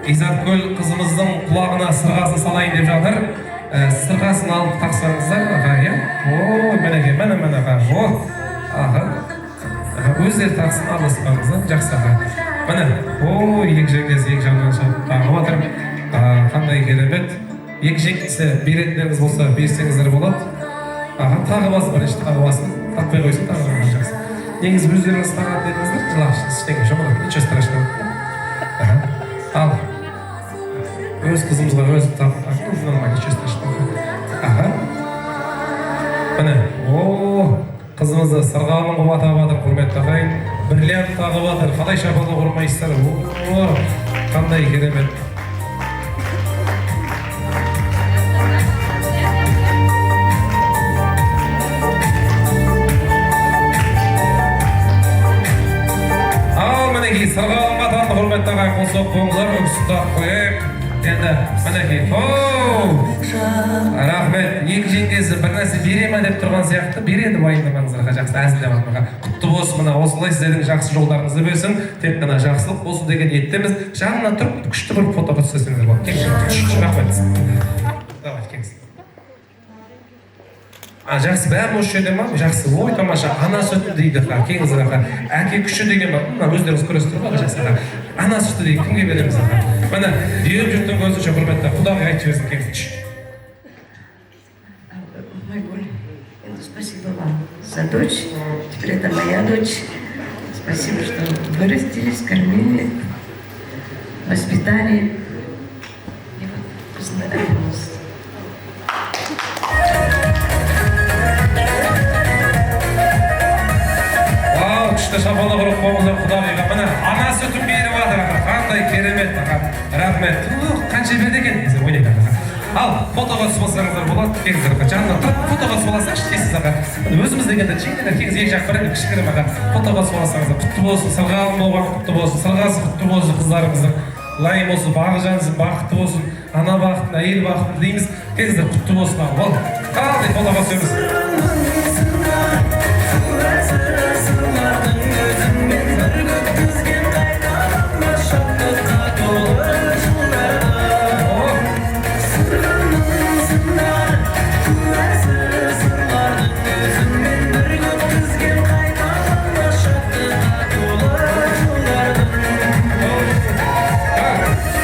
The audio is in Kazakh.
Изаткүл қызымыздың құлағына сырғасын салайын деп жатыр. Сырғасын алып тақсаңыздар, аға, иә. Ой, мінекей, міне, міне, аға. О, аға. Аға, өздері тақсын, араласпаңыздар. Жақсы, аға. Міне, ой, екі жеңгесі екі жағынан шығып тағып жатыр. Қандай керемет. Екі жеңгесі беретіндеріңіз болса, берсеңіздер болады. Аға, тағып алсын, бірінші тағып алсын. Тақпай қойсын, тағып алған жақсы. Негізі өздеріңіз тағады дедіңіздер, жылағыш, ештеңе жоқ, ничего страшного. Аха. Ал, өз қызымызға өзі тағып, ну, нормально, ничего страшного. Аха. Міне, о, қызымызды сырғалым қылып атап жатыр, құрметті ағайын. Бриллиант тағып жатыр, қалай шапалақ ұрмайсыздар? О, қандай керемет. Ал, мінекей, сырғалымға атанды, құрметті ағайын, қол соғып қойыңыздар, үкісін тағып қояйық. Енді, мінекей, оу, рахмет. Екі жеңгесі бір нәрсе бере ма деп тұрған сияқты, береді, уайымдамаңыздар, жақсы, әзілдеп жатырмын. Құтты болсын, мына осылай сіздердің жақсы жолдарыңызды берсін, тек қана жақсылық болсын деген ниеттеміз. Жанынан тұрып, күшті бір фотоға түсесіңіздер болады. Келіңіз, рахмет. Давайте, келіңіз. А, жақсы, бәрі осы жерде ма? Жақсы, ой, тамаша. Ана сүті дейді, ха, келіңіздер, аға. Әке күші деген бар, мына өздеріңіз көресіздер ғой, жақсы, аға. Ана сүті дейді, кімге береміз, аға? Міне, дүйім жұрттың көзінше, құрметті құдағи айтып жіберсін, келіңіз. Майгуль, спасибо вам за дочь. Теперь это моя дочь. Спасибо, что вырастили, скормили, воспитали. И вот познакомилась. Вау, күшті шапалақ ұрып қойыңыздар құдағиға. Міне, ана сүтін беріп жатыр, аға. Қандай керемет, аға. Рахмет. Тух, қанша берді екен? Десе, ойнайды, аға. Ал, фотоға түсіп алсаңыздар болады. Келіңіздер, аға. Жанына тұрып фотоға түсіп алсаңызшы, тез, аға. Міне, өзіміз дегенде жеңіл, келіңіз, екі жақ бір, кішігірім, аға. Фотоға түсіп алсаңыздар, құтты болсын, сырғалым болған құтты болсын, сырғасы құтты болсын қыздарымыздың. Лайым болсын, бағы жансын, бақытты болсын, ана бақытын, әйел бақытын тілейміз. Келіңіздер, құтты болсын, аға. Бол. Қандай фотоға түсеміз.